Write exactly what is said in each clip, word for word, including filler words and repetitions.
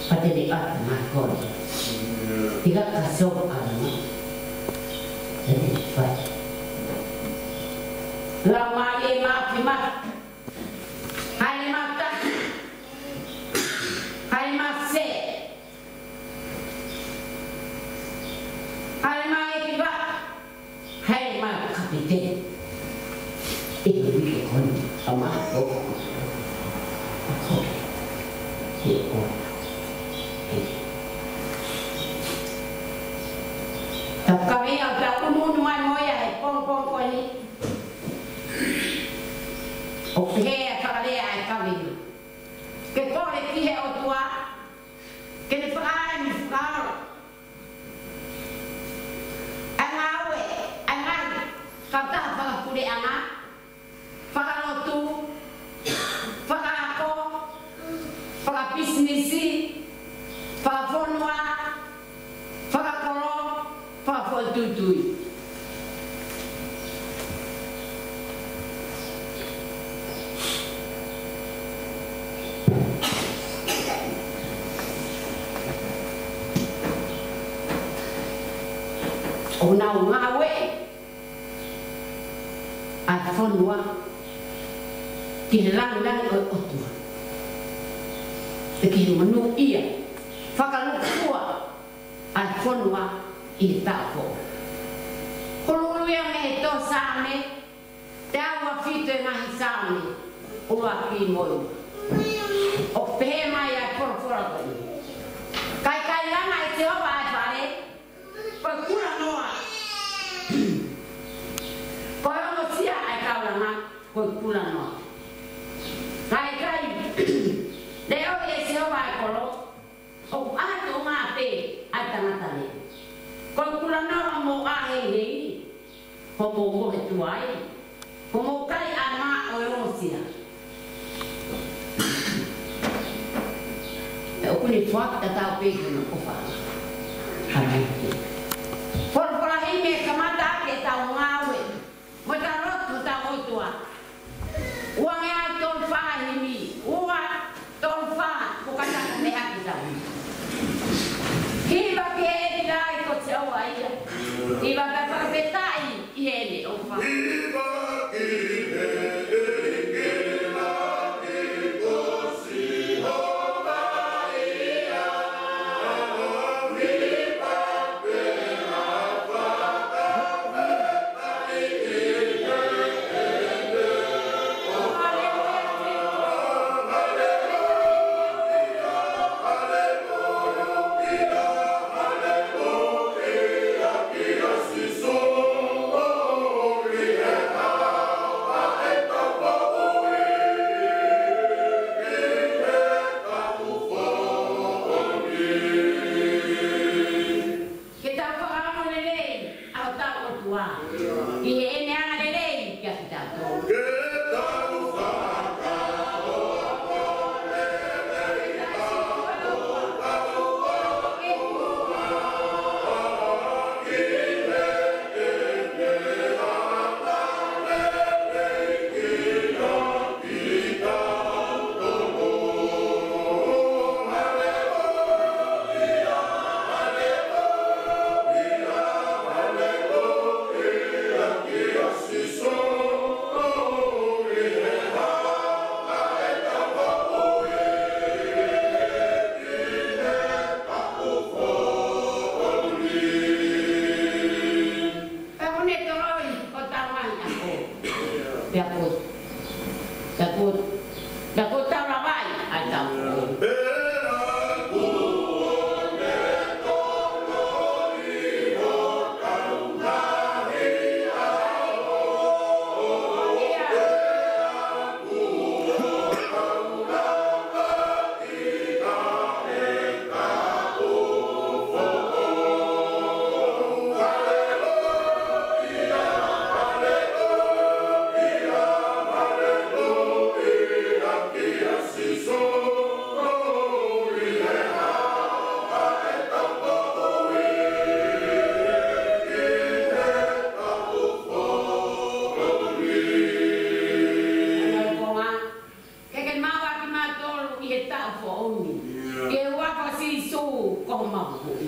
Patele ata ma kolo. Tiga ka so ala ma. Ene fai. Lau mai e ma ki ma. Hai ma ta. Hai ma se. Hai ma e ki ma. Hai ma kapite. E ko ni ko ni. Ama ko. Ko. He ko. He. Tau kaveinga ʻo tau ʻunuʻunu mai mo ia he pongipongi ko eni. ʻOku pehē ʻa e fakalea ʻa e kaveinga. Ke kole ki he ʻOtua, ke ne fakaʻai mo fakaolo ʻa e ngāue ʻa e ngaahi kautaha fakapuleʻanga, fakalotu, fakaako, fakapisinisi, fakafonua, fakakolo, fakafoʻituitui. ʻO nau ngāue ʻa e fonua ki he lāngilangi ʻo e ʻOtua. Pea ki he monūʻia fakalūkufua ʻa e fonua ʻi he taʻu foʻou. Huluhulu ia mei he tohi Saame, teau uofitu e ngaahi Saame, ʻuluaki mo e ua. ʻOku pehē mai ʻa e folofola ko eni. Kaikailanga ʻe Sihova ʻa e fale, ko e kulanoa. Ko e ongosia ʻa e kaulanga, ko e kulanoa. Kae ʻikai leʻohi ʻe Sihova ʻa e kolo, ʻoku ʻā tuʻunga pē ʻa e tangata leʻo. Ko e kulanoa hoʻomou ʻā heihei, hoʻomou mohe tuai, hoʻomou kai ʻa e mā ʻo e ongosia. ʻOku ne foaki tatau pē ki hono ʻofa. Hana. Folofola himi ʻe kamata ʻaki ʻetau ngāue mo ʻetau lotu, ʻetau ʻOtua. Ua ngeau tolu fā himi, ua tolu fā, ko kata ko me haki tau. Hiva ki he ʻEiki, ko Sihova ia. Hiva pea fakafetaʻi ʻi heʻene ʻofa. mahuhuʻi.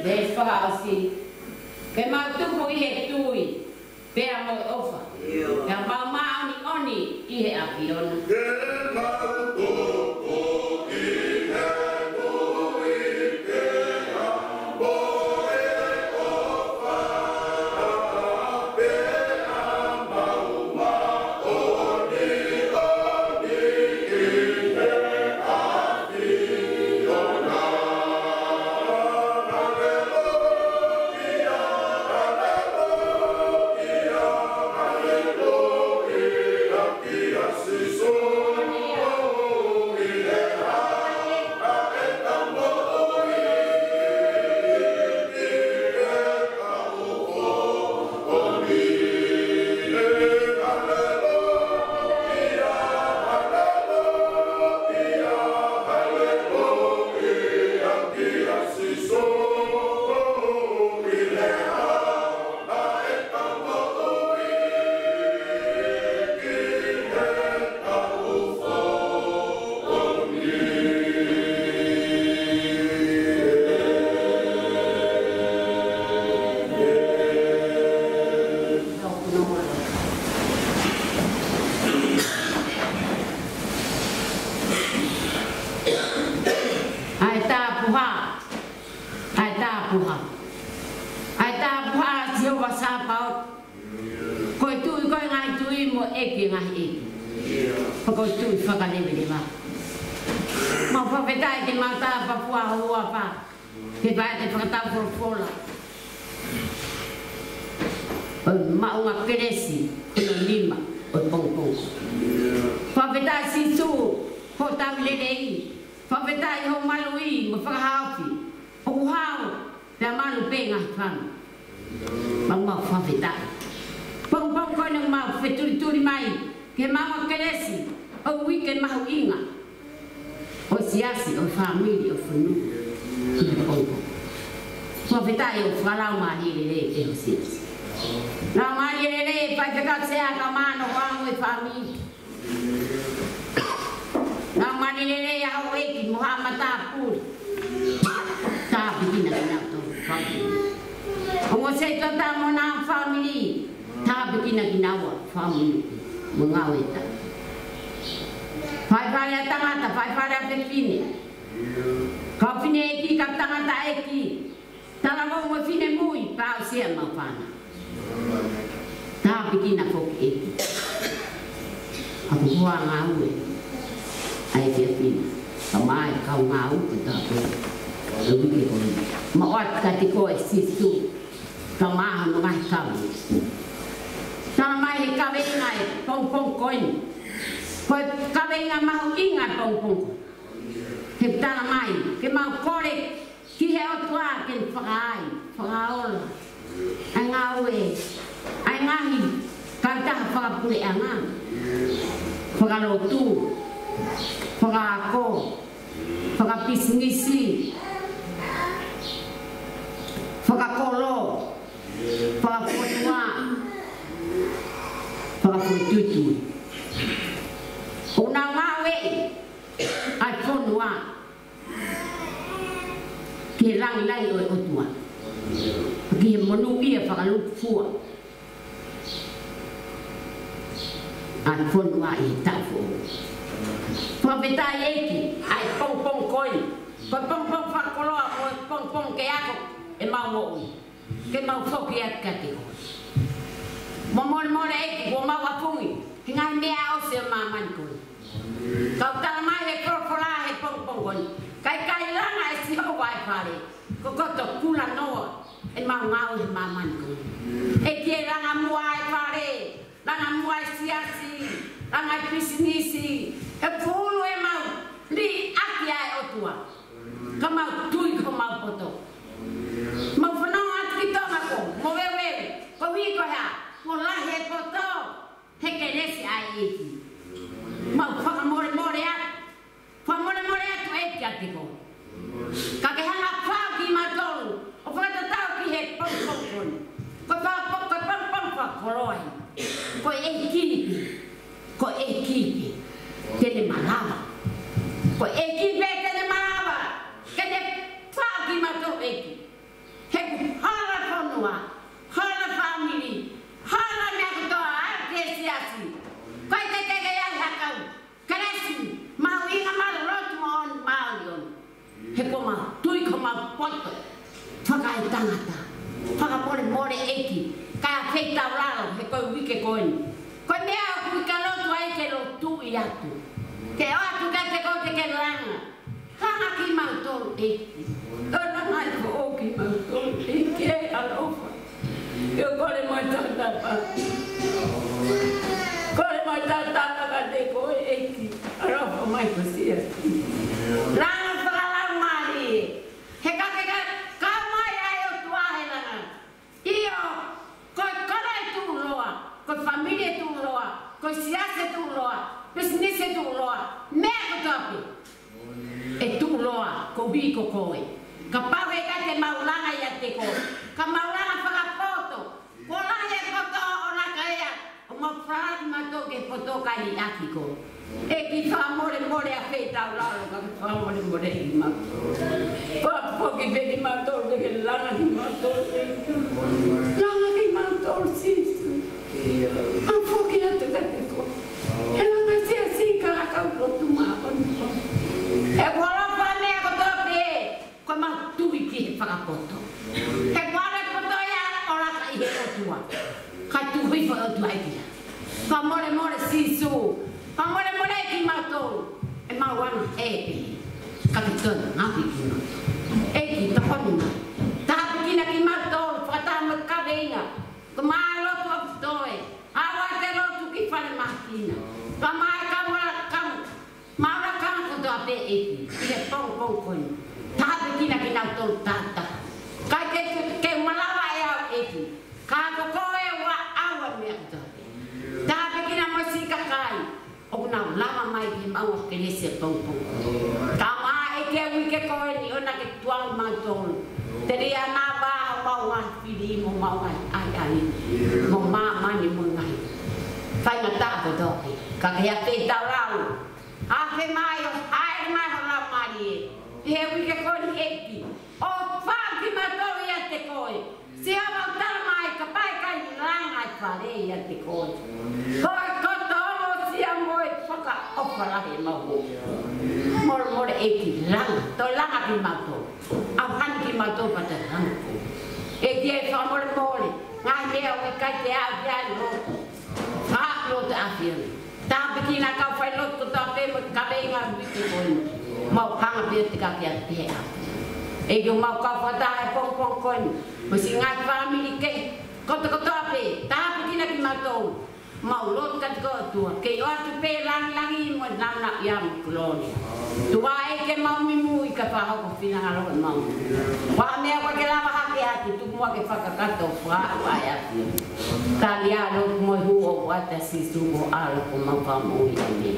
Veesi fakaʻosi. Ke mau tupu ʻi he tui, pea mo e ʻofa. Pea mau māʻoniʻoni ʻi he ʻAfiona. ʻA e tapuhā, ʻa e tapuhā, ʻa e tapuhā ʻa Sihova Sāpaoti. Ko e tuʻi ko e ngaahi tuʻi mo e ʻEiki e ngaahi ʻeiki. Pea ko e tuʻi fakaleveleva. Mau fakafetaʻi ke mau tāpuhā ho huafa. Ke fai ʻa e fakatau folofola. ʻO maʻu ʻa e kelesi, ko e nima ʻo e pongipongi. Fakafetaʻi Sīsū, ko e tau lelei. Fakafetaʻi ho maluʻi mo e fakahaofi. ʻOku hao, pea malu pē ngaahi fanga. Mau mau fakafetaʻi. Pongipongi ko eni mau fetulituli mai, ke maʻu ʻa e kelesi, ʻo e uike mahuʻinga. ʻO e siasi, ʻo e fāmili, ʻo e fonua. Pongipongi. Fakafetaʻi ʻoku fakalaumālie lelei ʻe ho siasi. Laumālie lelei ʻe Faifekau Sea kae ʻumaʻā hono fāmili. Laumālie lelei ʻa houʻeiki mo haʻa matāpule. Tāpuekina kinautolu fāmili. Ongo setuata mo hona fāmili. Tāpuekina kinaua fāmili. Mo e ngāue ʻa e tangata. Faifale ʻa tangata, faifale ʻa fefine. Kau fineʻeiki, kau tangataʻeiki. Talavou mo e finemui, pea ʻosi ʻemau fānau. Tāpuekina foki ʻEiki. ʻA e kau ngāue. ʻA e fiefia. Kae ʻumaʻā e kau ngāue ko e tāpuaki. ʻE uike ko eni. Mau ʻoatu kiate koe Sīsū. Kae ʻumaʻā hono ngaahi kaveinga. Tala mai he kaveinga ʻo e pongipongi ko eni. Ko e kaveinga mahuʻinga ʻo e pongipongi ko eni. He tala mai, ke mau kole ki he ʻOtua ke ne fakaai, fakaola ʻa e ngāue ʻa e ngaahi kautaha fakapuleʻanga, fakalotu, fakaako, fakapisinisi, fakakolo, fakafonua, fakafoʻituitui. ʻOku nau ngāueʻi ʻa e fonua ki he lāngilangi ʻo e ʻOtua. Ki he monūʻia fakalūkufua ʻa e fonua ʻi he taʻu foʻou. Fakafetaʻi ʻEiki, ʻa e pongipongi ko eni. Ko e pongipongi fakakoloa, ko e pongipongi ke ako ʻemau moʻui. Ke mau foki atu kiate koe. Mo molemole ʻEiki, kuo mau ʻafungi he ngaahi meʻa ʻosi ʻo māmani ko eni. Ka ʻoku tala mai he folofola he pongipongi ko eni, ka ʻikai langa ʻe Sihova ʻa e fale, ko e koto kulanoa ʻe Pau ngāue he māmani ko ē. ʻEiki, langa muʻa e fale, langa muʻa e siasi, langa e pisinisi, he pulu ʻemau liʻaki ʻa e ʻOtua. Ka mau tui ko homau poto. Mau fanongo atu ki Tonga ko, mo Veveve, ko ui ko hea, mo lahi e poto, he kelesi ʻa e ʻEiki. Mau fakamolemole atu. Fakamolemole atu ʻEiki kiate koe. Ka ke hanga ʻo fai kimautolu ʻo fakatatau ki he pongipongi ko eni. Ko e pongipongi, ko e pongipongi fakakoloa eni. Ko e ʻEiki pē. Ko e ʻEiki pē te ne malava. Ko e ʻEiki pē te ne malava. Ke ne fai kimautolu ʻEiki. He hala fonua, hala fāmili, hala meʻa kotoa ʻa e siasi. Ko e teʻeki ke ʻi ai ha kau kelesi mahuʻinga, mālō lotu mo ʻoni, mālō ʻoni. He ko mau tui ko mau poto fakaetangata. Fakamolemole ʻEiki, kae feitaulalo he ko e uike ko eni. Ko e meʻa ʻoku ke lotu ai ke lotuʻi atu. Ke ʻoatu kiate koe ke ke langa. Langa kimautolu ʻEiki. Langa ai ko kimautolu ʻEiki ʻe ʻalofa. ʻIo, kole mai tatapa. Kole mai tatapa kiate koe ʻEiki. ʻAlofa mai ko siasi. Langa fakalaumālie. He ka ke ka, ka mai ai ʻOtua he langa. ʻIo, ko e kolo ʻe tuʻuloa, ko e fāmili ʻe tuʻuloa, ko e siasi ʻe tuʻuloa, pisinisi ʻe tuʻuloa, meʻa kotoa pē ʻe tuʻuloa, koeʻuhi ko koe. Kapau ʻe ʻikai te mau langa ʻiate koe, ka mau langa fakapoto, ko e lahi e poto ʻo laka ia, ʻo mau fai kimautolu ki he poto kae liʻaki koe. ʻEiki, fakamolemole ʻa e feitaulalo, ka ke fakamolemole kimautolu. Fakafoki pē kimautolu, ke ke langa kimautolu. Langa kimautolu, Sīsū. ʻA foki atu kiate koe. He langa siasi, ka kau lotu māʻoniʻoni. He kuo ʻalofa meʻa kotoa pē. Ko mau tui ki he fakapoto. He kuo ʻalu e poto ia ʻo laka ʻi he ʻOtua. Ka tui fo ʻOtua ʻEiki ia. Fakamolemole Sīsū. Fakamolemole kimautolu. ʻE mau ʻalu ʻe pē. Ka ke toe ngaohi kimautolu. ʻEiki tokoni mai. Tāpuekina kimautolu. Fakataha mo e kaveinga. Ko mau lotu ʻoku toe. Aua te lotu ki falemahaki na. Ka mau kau ʻa kau. Mau laka kotoa pē ʻEiki, ʻi he pongipongi ko eni. Tāpuekina kinautolu taha taha. Kae ke, ke malava ʻe au ʻEiki. Ka ko koe ʻoku ʻaua meʻa kotoa pē. Tāpuekina mo e siʻi kakai ʻoku nau lava mai ki he maʻu kelesi he pongipongi. Ka mau ʻEiki, uike ko eni ʻoua naʻa ke tuai mautolu. Telia naʻa vā homau ngaahi fili mo homau ngaahi ʻahiʻahi. Mo māmani mo e ngaahi faingataʻa kotoa pē. Ka ke ʻai ke tau lau. Afe mai ʻo haere mai ho Laumālie ʻi he uike ko eni ʻEiki, ʻo fai kimautolu ʻiate koe. Sio mau tala mai kapau ʻe ʻikai langa e fale ʻiate koe, ko e koto ʻo sia mo e fakaʻofa lahi ʻemau moʻui. Molemole ʻEiki, langa, toe langa kimautolu. ʻAuhani kimautolu pea toe langa koe. ʻEiki ʻe, fakamolemole ngaahi meʻa ʻoku ʻikai te u ʻi ai loto. Ka loto ʻAfiona. Tāpuekina kau failotu kotoa pē mo e kaveinga uike ko eni. Mau hanga pē ʻo tekaki atu ki he ʻAfiona. ʻEiki, ʻoku mau kau fakataha he pongipongi ko eni mo e siʻi ngaahi fāmili kehe kotokotoa pē. Tāpuekina kimautolu. Mau lotu kiate koe ʻOtua, ke ʻoatu pē langilangi mo e nāunauʻia mo e kolōlia. ʻOtua ʻEiki, mau muimui ka fakahoko ho finangalo ʻemau. Ko ha meʻa ʻoku ʻikai ke lava hake atu, tuku muʻa ke fakakakato, fua ʻa e ʻAfiona. Tali ā e lotu mo e hū ʻoku ʻoatu ʻia Sīsū ko e ʻAlo ko homau Fakamoʻui. ʻĒmeni.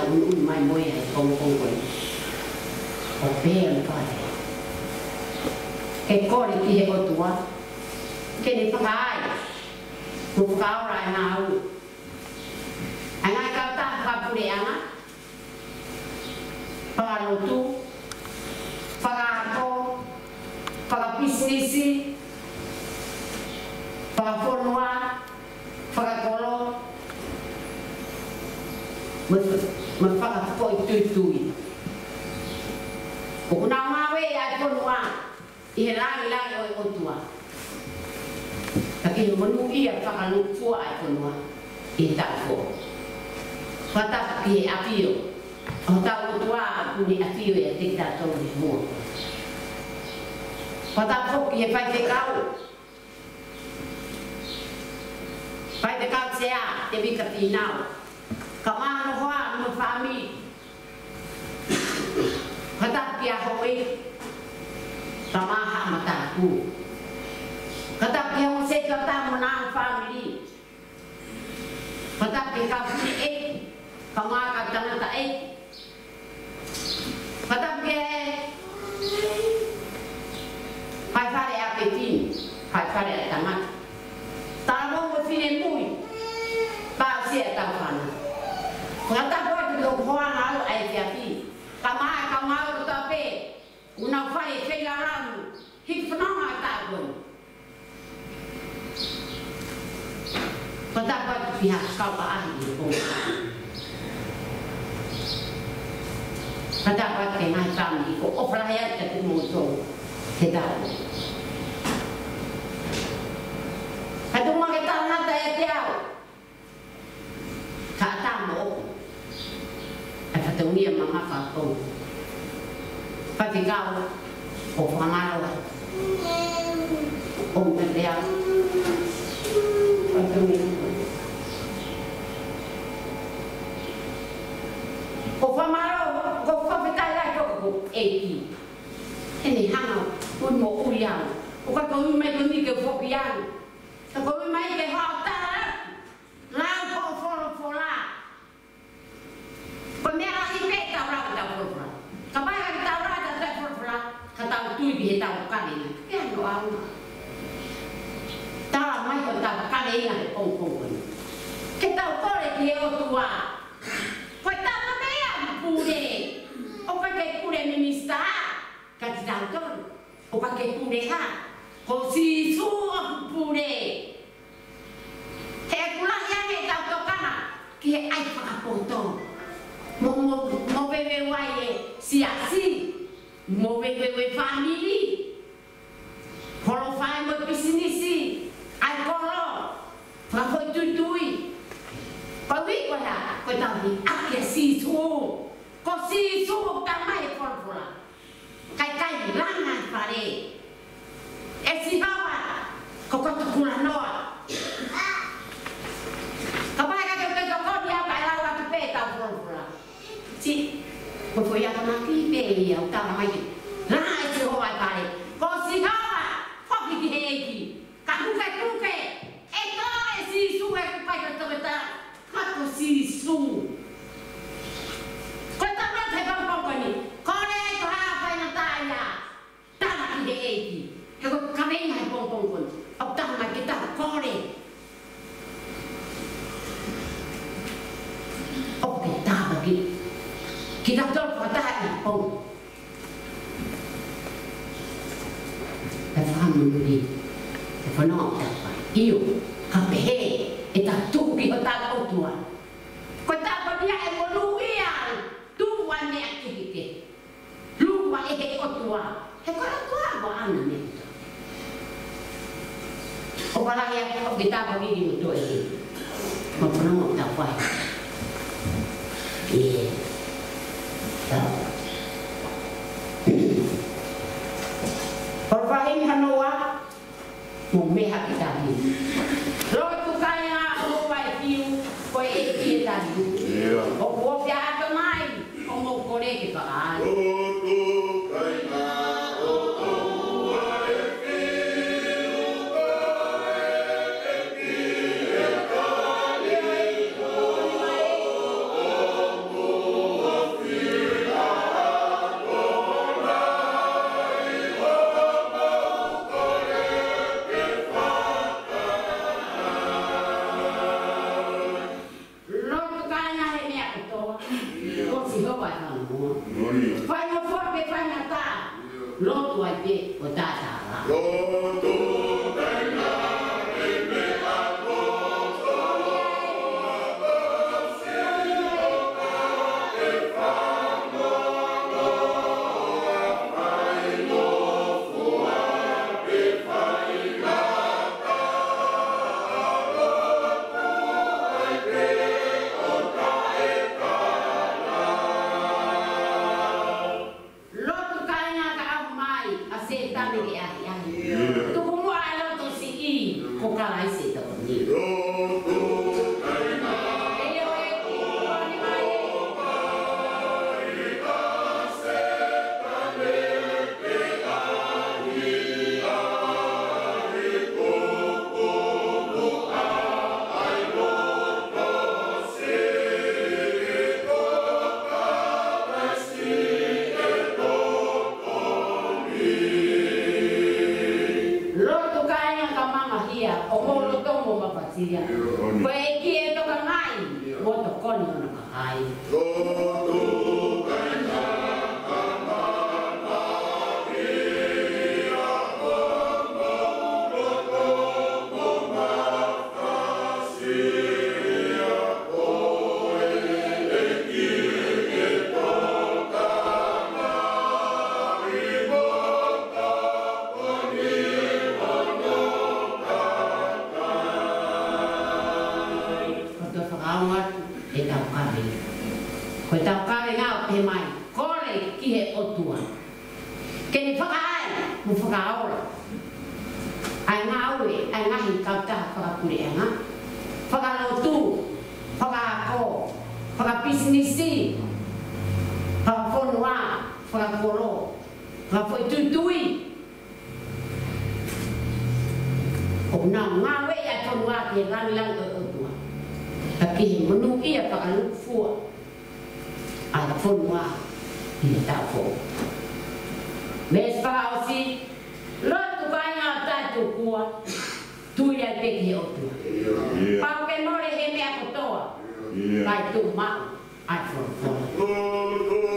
ʻunuʻunu mai mo ia he pongipongi ko eni. ʻO pehē ʻe Pale, ke kole ki he ʻOtua ke ne fakaai mo fakaola e ngāue ʻa e ngaahi kautaha fakapuleʻanga, fakalotu, fakaako, fakapisinisi, fakafonua, fakakolo, mo, mo fakafoʻituitui. ʻOku nau ngāue ʻa e fonua ʻi he lāngilangi ʻo e ʻOtua. Ka ke monūʻia fakalūkufua ʻa e fonua ʻi he taʻu foʻou. Fakatapu ki he ʻafio ʻa hotau ʻOtua ʻoku ne ʻafio ʻiate kitautolu he ʻaho ni. Fakatapu foki ki he faifekau, Faifekau Sea, Tēvita Fīnau, kae ʻumaʻā hono hoa mo e fāmili. Fakatapu kia Hoʻi, kae ʻumaʻā haʻa matāpule. Fakatapu kia Hosepata mo hona fāmili. Fakatapu ki he kau fineʻeiki, kae ʻumaʻā e kau tangataʻeiki. Fakatapu ki he faifekau ʻa e fefine, faifekau ʻa e tangata. Talavou mo e finemui, pea aʻusia ʻetau fānau. Fakatapu atu ki hoku hoa ngāue ʻa e efiafi, kae ʻumaʻā e kau ngāue kotoa pē ʻoku nau fai e feilaulau, hiki fononga ʻa e taʻu ko eni. Fakatapu atu ki he kau ʻaʻahi ʻi he pongipongi. Fakatapu atu ki he ngaahi fāmili, ʻoku ou ʻofa lahi atu kiate kimoutolu he taʻu. Ka tuku muʻa ke tau ngata ʻiate au. Ka ʻatā moʻoku ʻa e fatongia mamafa ʻo e pongipongi. Faifekau, ʻoku ou fakamālō atu. ʻOku ou meʻa pē au. Fatongia. ʻOku ou fakamālō, ʻoku ou fakafetaʻi lahi ki hoku ʻEiki. Heʻene hanga ʻo ui moʻui au. ʻOku ʻikai ke u ui mai ko eni ke u foki au. Ka ko u ui mai ke u hao atu. Lau hoʻo folofola. Ko e meʻa lahi pē ʻetau lau ʻetau folofola. Kapau ʻe ʻikai ke tau lau ʻetau folofola, ka tau tui ki heʻetau kaveinga, ʻe ʻaonga. Tala mai ko ʻetau kaveinga he pongipongi ko eni, ke tau kole ki he ʻOtua. Ko ʻetau kaveinga ʻoku pule. ʻOku ʻikai ke pule minisitā, ka kitautolu. ʻOku ʻikai ke pule ha, ko Sīsū ʻoku pule. He ʻoku lahi ange ʻetau tokanga ki he ʻai fakapoto mo, mo, mo veuveuaʻi e siasi, mo veuveuaʻi e fāmili, holo fai mo e pisinisi, ʻai kolo, fakafoʻituitui. Pau ʻi ko ē, ko ʻetau liʻaki ʻa Sīsū. Ko Sīsū ʻoku talamai ʻe he folofola. Kae ʻikai langa e fale ʻe Sihova, ko koto kulanoa. Kapau ʻe ʻikai ke u tokoni au kae lau atu pē ʻetau folofola. Sī, ko e foʻi akonaki pē ia ʻoku talamai ke langa ʻe Sihova e fale. Ko Sihova, foki ki he ʻEiki. Ka kuketuke, ʻe toʻo ʻe Sīsū e kukai ka toke tā, ka ko Sīsū. Ko e tama te pongipongi ko eni, kole ai ko ha faingataʻaʻia, tala ki he ʻEiki. He ko e kaveinga he pongipongi ko eni, ʻoku talamai ke tau kole. ʻOku ke tāpuaki kitautolu fakataha ʻi he pongipongi. Ka fakamonūʻia, ka fanongo ʻetau fai. ʻIo, ka pehē ʻetau tuku ki hotau ʻOtua. Ko ʻetau kaveinga ʻe monūʻia, tuku ʻa e meʻa kehekehe. Lua ʻe he ʻOtua. He ko e ʻOtua mo ʻena meʻa. ʻOku ou ʻalu ia, ʻoku ke tāpuaki kimoutolu ē. Mo fanongo ʻetau fai. ʻIo. Ko e faʻahinga hono ua, mo meʻa ki tahi. Lotu kāinga ʻo Vaifiu, ko e ʻEiki e tahi. ʻIo. ʻOku ou pehē atu mai, ʻoku mou kole ke fakaai. Lotu kāinga ʻo Vaifiu, ko e ʻEiki e tahi. Sihova e fānau. Faingofua pe faingataʻa, lotu ai pē ʻo taʻataʻa. Lotu kāinga ka ʻaho mai ʻa Sētane ke ʻahiʻahi. Tuku muʻa e loto siʻi ko Kalaisi e tokoni. Lotu kāinga ka mamahia, ʻo mou loto mo mafasia. Ko e ʻEiki ʻe tokangaʻi, mo tokoni ʻo na kakai. Ko e tau kave. Ko e tau kave ngā ʻo pehē mai, kole ki he ʻOtua ke ne fakaʻai mo fakaola ʻa e ngāue ʻa e ngaahi kautaha fakapuleʻanga, fakalotu, fakaako, fakapisinisi, fakafonua, fakakolo, fakafoʻituitui. ʻOku nau ngāueʻi ʻa e fonua ke langilangi ʻo e ʻOtua, ka ki he monūʻia fakalūkufua ʻa e fonua ʻi he taʻu foʻou. Veesi fakaʻosi, lotu kāinga ʻo taʻetūkua, tui ai pē ki he ʻOtua. Pau ke mole he meʻa kotoa, kae tuʻu maʻu ʻa e folofola.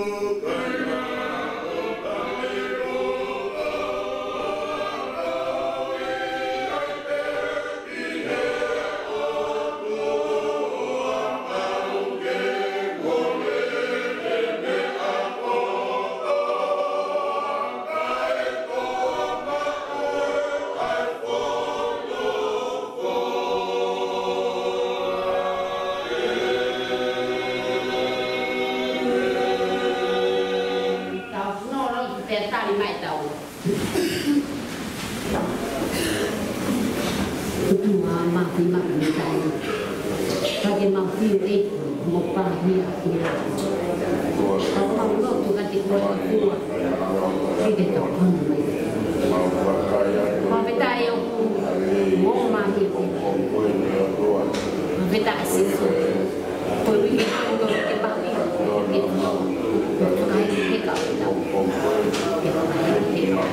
Tau funo lotu pea tali mai tau. ʻOtua Māfimafi, māfimafi mai. Ka ke mau fiu ʻEiki, mo pāhia ki he lā. Ka mau lotu ka te koe ʻOtua, ke ke tau kanu mai. Mau petaʻi ʻoku mo māfia. Mau petaʻi Sīsū. Ko e uike ko ē ke pāhia. Ke fakaʻehiʻehi heka ʻo e tau. Ke fakaʻehiʻehi heka.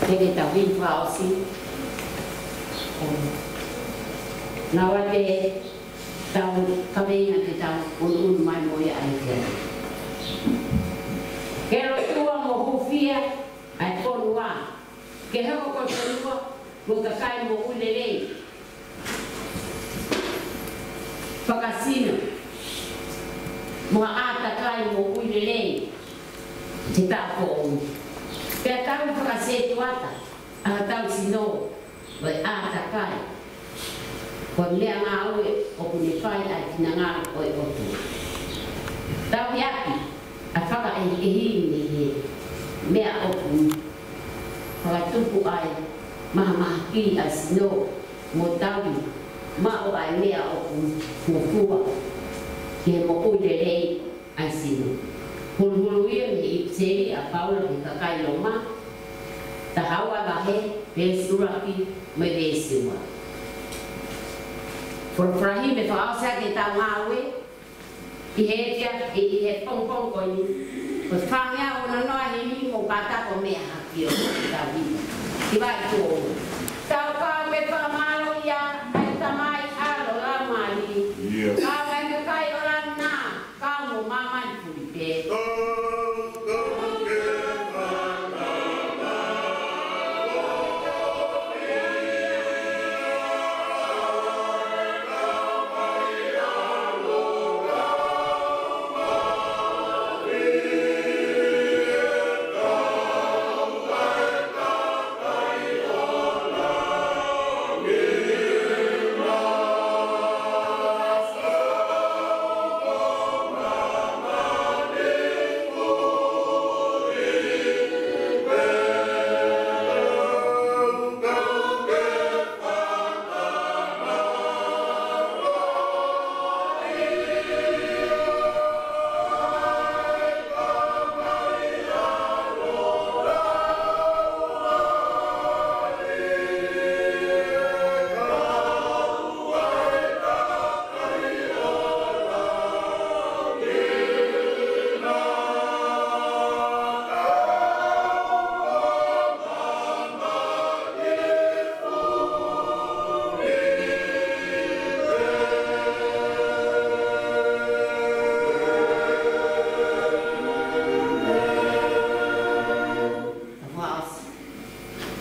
Te ke tau hili fakaʻosi. Naʻa te tau kaveinga ke tau ʻunuʻunu mai mo ia ai ke. Ke lotua mo hūfia ʻa e fonua. Ke hoko ko e fonua mo e kakai moʻui lelei. Fakasino mo ha ʻātakai moʻui lelei he taʻu foʻou. Pea tau fakasetuata ʻa hotau sino ʻo e ʻātakai. Ko e meʻangāue ʻoku ne fai ʻa e finangalo ʻo e ʻOtua. Tau hiapi ʻa e fakaʻehiʻehi ni he meʻa ʻoku fakatupu ai mahamahaki ʻa e sino mo tau maʻu ʻa e meʻa ʻoku fuofua ki he moʻui lelei ʻa e sino. Huluhulu ia mei he ʻipiseli ʻa Paula ki he kakai Loma, taha ua vahe, veesi ʻuluaki mo e veesi ua. Folofola himi fakaʻosi ʻaki ʻetau ngāue, ʻi he kia, ʻi, ʻi he pongipongi ko eni. Ko e fāngeau ʻo e noa himi mo kātaki ʻo meʻa hake ʻo tau himi. Ki vai tuo. Tau kau ke fakamālōʻia ʻa e Tamai ʻAlo Laumālie. Ia. Kau mai kakai ʻo lana, kau mo māmani puli pē.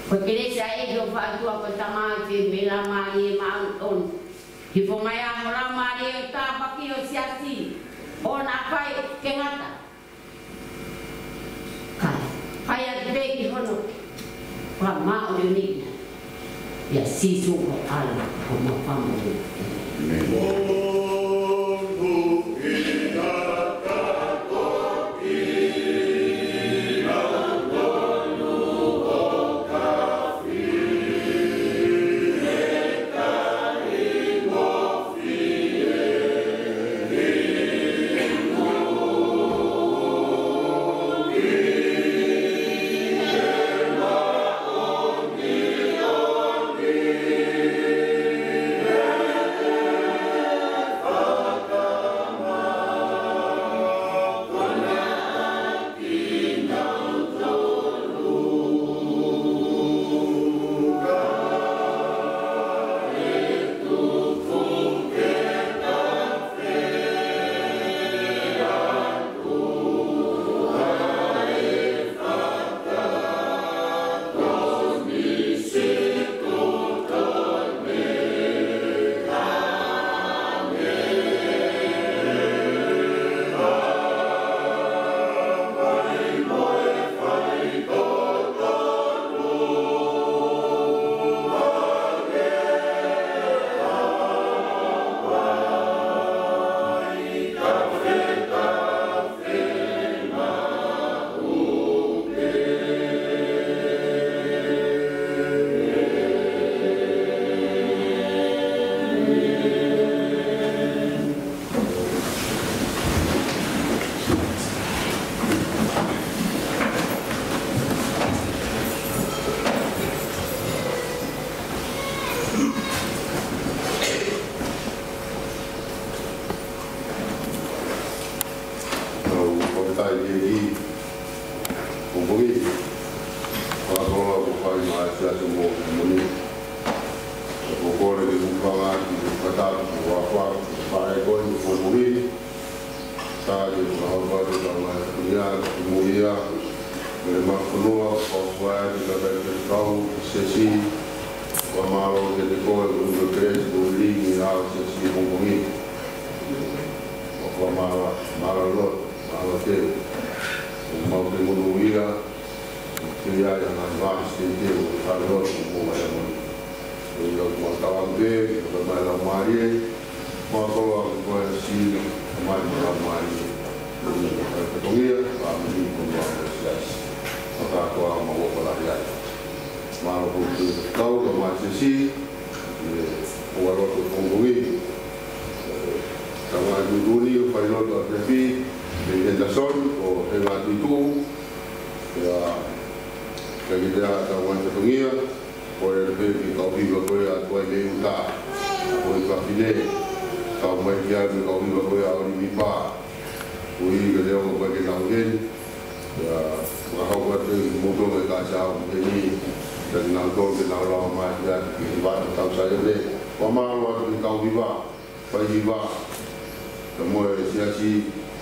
Ko e kelesi ʻa e ʻEiki ʻo e ʻOtua ko e Tamai, ʻa e feohi mo e Laumālie Māʻoniʻoni, ke hoko mai ʻa ho Laumālie ʻo tāpuakiʻi ho siasi, ʻo na fai ke ngata. Kae fai atu pē ki hono fakamāʻoniʻoniʻi ʻia Sīsū ko e ʻAlo ko homau Fakamoʻui. ʻĒmeni. Ki he pongipongi, fakakoloa ko fai mai ʻa e Siasi mo e Komoni. Ko e kole ke u hūfanga atu ki he fakatapu, ko e fakatapu, ko e faʻē ko eni he pongipongi. Ka ke fakahoko atu ʻa e tauʻatāina ki he moʻui ʻa e maʻufonua, ko e fai atu ʻa e fakatapu, Siasi, fakamālō kiate koe, ko e kelesi, ko e lilingi ʻa e Siasi he pongipongi. Ko e fakamālō, mālō loto. Mālō ʻaupito. ʻOku mau kei monūʻia, ʻoku kei ʻi ai ʻa e ngaahi vāhi sēniti ʻoku fai lotu mo e moʻui. Ko ia ʻoku mau tauange pē, ke fai mai Laumālie, fakakoloa ʻaki koe Siasi, mai mo Laumālie. Ko ia ʻoku fai fatongia, fāmili, ko e Siasi. Fakakoloa mau ʻofa lahi ai. Mālō ʻaupito kau ka mai Siasi, ʻi he ʻofa lotu he pongipongi. Tau ngāue tuʻutuʻuni ʻo fai lotu ʻa e Pepi, Pepi Henderson, ko e ngaahi tuʻu. Ia, ka kiate au tau ngāue fatongia, ko e Pepi kau hiva ko ia ʻa Tuʻi mei ʻuta, ko e fafine, kau mai ki ai mo e kau hiva ko ia ʻa ʻOlivipa, ko e ivi ke leo ko e ke nau heni, Ia, fakahoko atu e moto me ka sa o heni, ka nau tō ke nau lava mai ia, ki he hiva ʻo e tau Saione. Fakamālō atu ki he kau hiva, fai hiva, ka mo e Siasi,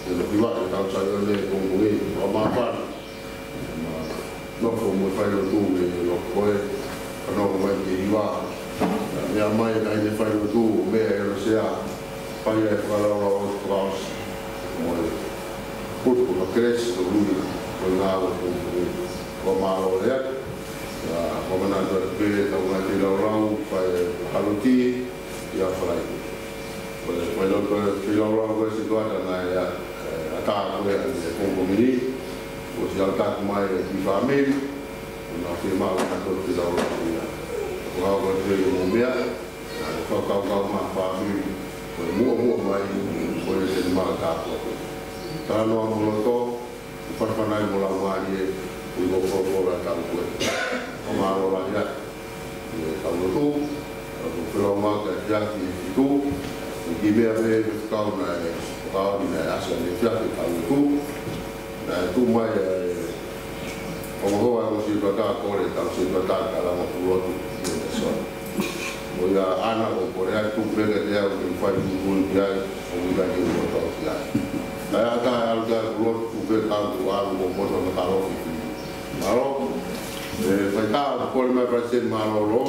ʻi he hiva ʻo e tau Saione, pongipongi, fakamālō. Nofo mo e fai lotu mei he lotu ko ē, ka nofo mai ki he hiva. Meʻa mai ka ʻi he fai lotu, meʻa ʻe ʻosi ia, fai ʻa e fakalaulauloto fakaʻosi. Mo e putu ko e kelesi ʻo e ʻOtua, ko e ngāue ko ē. Fakamālō lea, ʻa, ko e manatu atu pē, tau ngāue feilaulau, fai ʻa e kaloti, ia falai. Ko e, ko e lau, ko e feilaulau ko e situata naʻe ʻa, ʻe, ʻatā ko ē ʻa e pongipongi ni, ʻosi ʻalu atu mai e kiʻi fāmili, ʻo nau fiemaʻu ʻa e feilaulau ko ia. Ko e hau ko e fei mo e meʻa, ʻa e fakakaukau mo e fāmili, ko e muʻomuʻa mai, ko e te ne mala tāpua. Talanoa mo loto, Fanafanai mo Laumālie, ʻi he folofola ʻa e tau ko ē. Fakamālō lahi atu. ʻI he tau lotu, ʻa e felōngoaki ʻa e efiafi ʻe fitu, ʻi he kiʻi meʻa pē ʻe fekau naʻe, fekau naʻe ʻasi ʻa e efiafi ʻe tau lotu. Naʻe tuʻu mai ʻa e, ʻo mahoa ʻa e sētuata kole, tau sētuata ka lava ʻo lotu, ʻi he sona. Ko ia ʻana ʻoku kole ai tuku pē kiate au ke fai tuʻutuʻuni ki ai, ʻoku ʻikai ke u lotu ki ai. Naʻe ʻatā ʻe ʻalu ki ai ʻo lotu tuku pē kau ʻoku ʻalu ʻo poto na kalo ki ai. Mālō, ʻe fai tā ʻoku kole mai Palesiteni Mālōlō,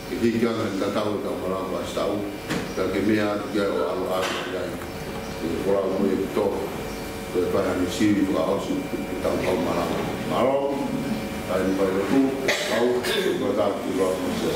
ke hiki ange ʻa e tatau ʻetau malanga ʻa e tau, ka ke meʻa atu ki ai ʻo ʻalu ʻalu ki ai. Ke kola mo e tō, ke fai ha meʻa sivi fakaʻosi, ke tau kau malanga. Mālō, kai ni fai lotu, kau, ke tau ki loa mo se.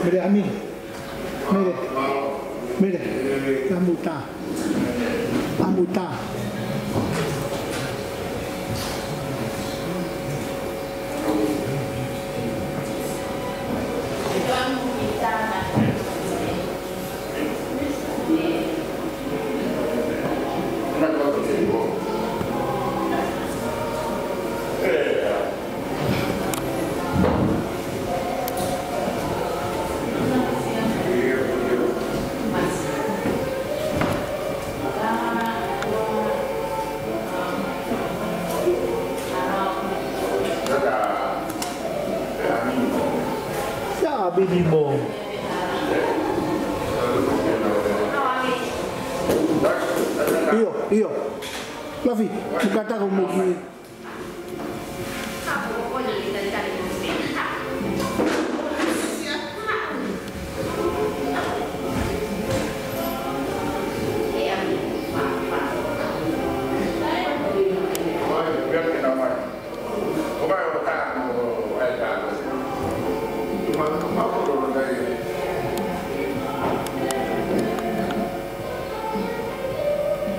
Mele, ʻamile. Mele. Mele. Ka muta. ʻA muta. Ia, ʻa Bini mo. ʻIo, ʻio. Lafi, mukatako mo ki.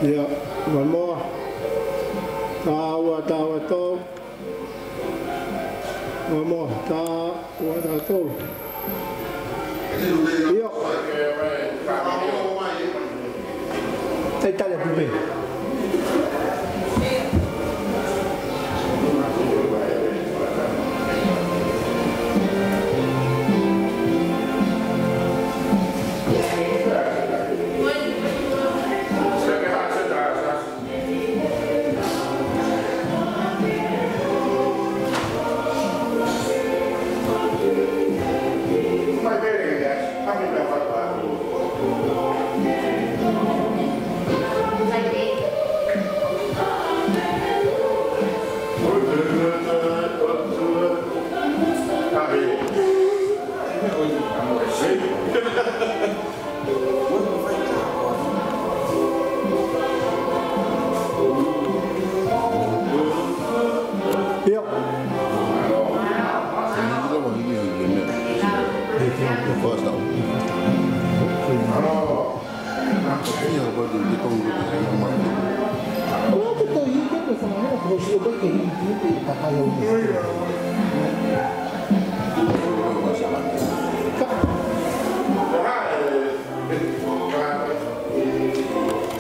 Ia, one more. Taha ua, taha ua tolu. One more. Taha ua, taha tolu. ʻIo. Talitali atu pē. ʻIo.